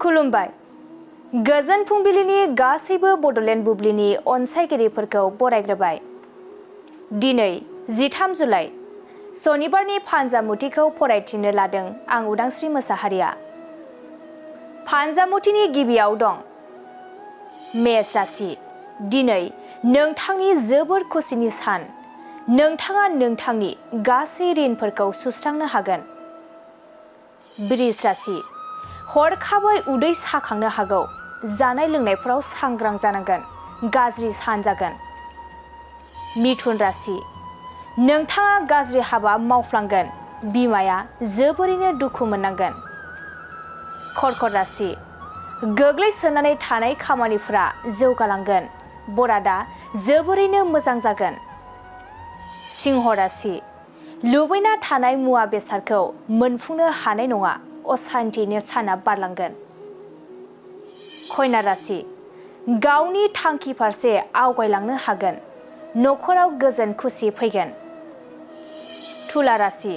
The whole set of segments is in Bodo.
खुलुमबाय। गोजोन फुंबिलिनि गासैबो बड'लेण्ड बुब्लिनि अनसायगिरिफोरखौ बरायग्रोबाय। दिनै 13 जुलाइ सनिबारनि फानजामुथिखौ फरायथिनो लादों आं उदांस्रि मोसाहारिया। फानजामुथिनि गिबियाव दं मेष राशि। दिनै नोंथांनि जोबोर खुसिनि सान। नोंथाङा नोंथांनि गासै ऋणफोरखौ सुस्रांनो हागोन। बृष राशि। हरखाबै उदै साखांनो हागौ। जानाय लोंनायफोराव सांग्रां जानांगोन। गाज्रि सान जागोन। मिथुन राशि। नोंथाङा गाज्रि हाबा मावफ्लांगोन। बिमाया जोबोरैनो दुखु मोननांगोन। कर्कट राशि। गोग्लैसोनानै थानाय खामानिफोरा जौगालांगोन। बरादा जोबोरैनो मोजां जागोन। सिंह राशि। लुबैना थानाय मुवा बेसादखौ मोनफुंनो हानाय नङा। असान्थियैनो साना बारलांगोन। कन्या राशि। गावनि थांखि फारसे आवगायलांनो हागोन। न'खराव गोजोन खुसि फैगोन। तुला राशि।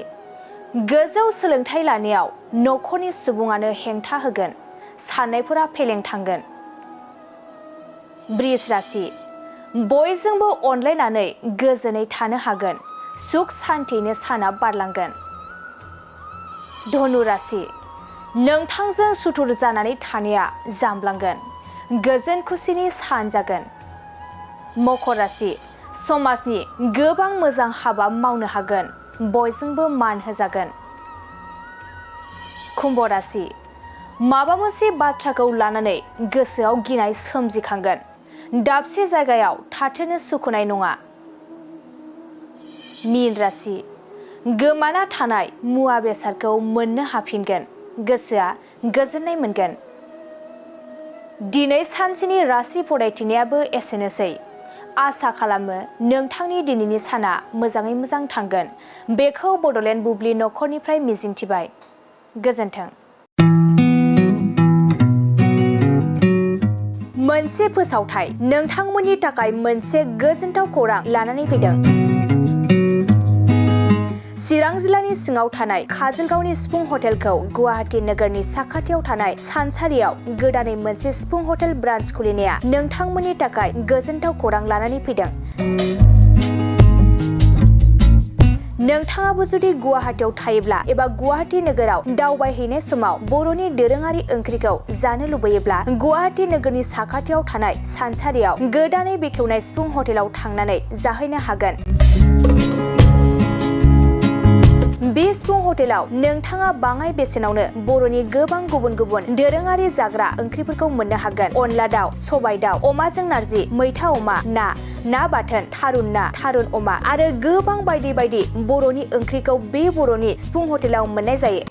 गोजौ सोलोंथाइ लानायाव न'खरनि सुबुङानो हेंथा होगोन। साननायफोरा फेलें थांगोन। वृष राशि। बयजोंबो अनलायनानै गोजोनै थानो हागोन। सुख सान्थियैनो साना बारलांगोन। धनु राशि। नोंथांजों सुथुर जानानै थानाया जामलांगोन। गोजोन खुसिनि सान जागोन। मकर राशि। समाजनि गोबां मोजां हाबा मावनो हागोन। बयजोंबो मान होजागोन। कुम्भ राशि। माबा मोनसे बाथ्राखौ लानानै गोसोआव गिनाय सोमजिखांगोन। दाबसे जायगायाव थाथेरनो सुखुनाय नङा। मीन राशि। गोमाना थानाय मुवा बेसादखौ मोननो हाफिनगोन। गोसोआ गोजोननाय मोनगोन। दिनै सानसेनि राशि फरायथिनायाबो एसेनोसै। आसा खालामो नोंथांनि दिनैनि साना मोजाङै मोजां थांगोन। बेखौ बड'लेण्ड बुब्लि न'खरनिफ्राय मिजिंथिबाय। गोजोन्थों। मोनसे फोसावथाय नोंथांमोननि थाखाय मोनसे गोजोनथाव खौरां लानानै फैदों। चिरां जिल्लानि सिङाव थानाय काजलगावनि सिफुं हटेलखौ गुवाहाटी नोगोरनि साखाथियाव थानाय सानसारियाव गोदानै मोनसे सिफुं हटेल ब्रान्च खुलिनाया नोंथांमोननि थाखाय गोजोनथाव खौरां लानानै फैदों। नोंथाङाबो जुदि गुवाहाटीयाव थायोब्ला एबा गुवाहाटी नोगोराव दावबायहैनाय समाव बर'नि दोरोङारि ओंख्रिखौ जानो लुबैयोब्ला गुवाहाटी नोगोरनि साखाथियाव थानाय सानसारियाव गोदानै बेखेवनाय सिफुं हटेलाव थांनानै जाहैनो हागोन। बे सिफुं हटेलाव नोंथाङा बाङाय बेसेनावनो बर'नि गोबां गुबुन गुबुन दोरोङारि जाग्रा ओंख्रिफोरखौ मोननो हागोन। अनला दाउ, सबाय दाउ, अमाजों नारजि, मैथा अमा, ना बाथोन, थारुन ना, थारुन अमा आरो गोबां बायदि बायदि बर'नि ओंख्रिखौ बे बर'नि सिफुं हटेलाव मोननाय जायो।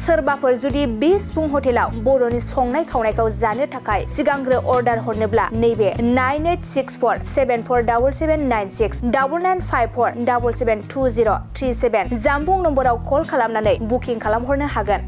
सोरबाफोर जुदि बे सिफुं हटेलाव बर'नि संनाय खावनायखौ जानो थाखाय सिगांग्रो अर्डार हरनोब्ला नैबे 9864747796 9954772037 जामबुं नम्बराव कल खालामनानै बुकिं खालामहरनो हागोन।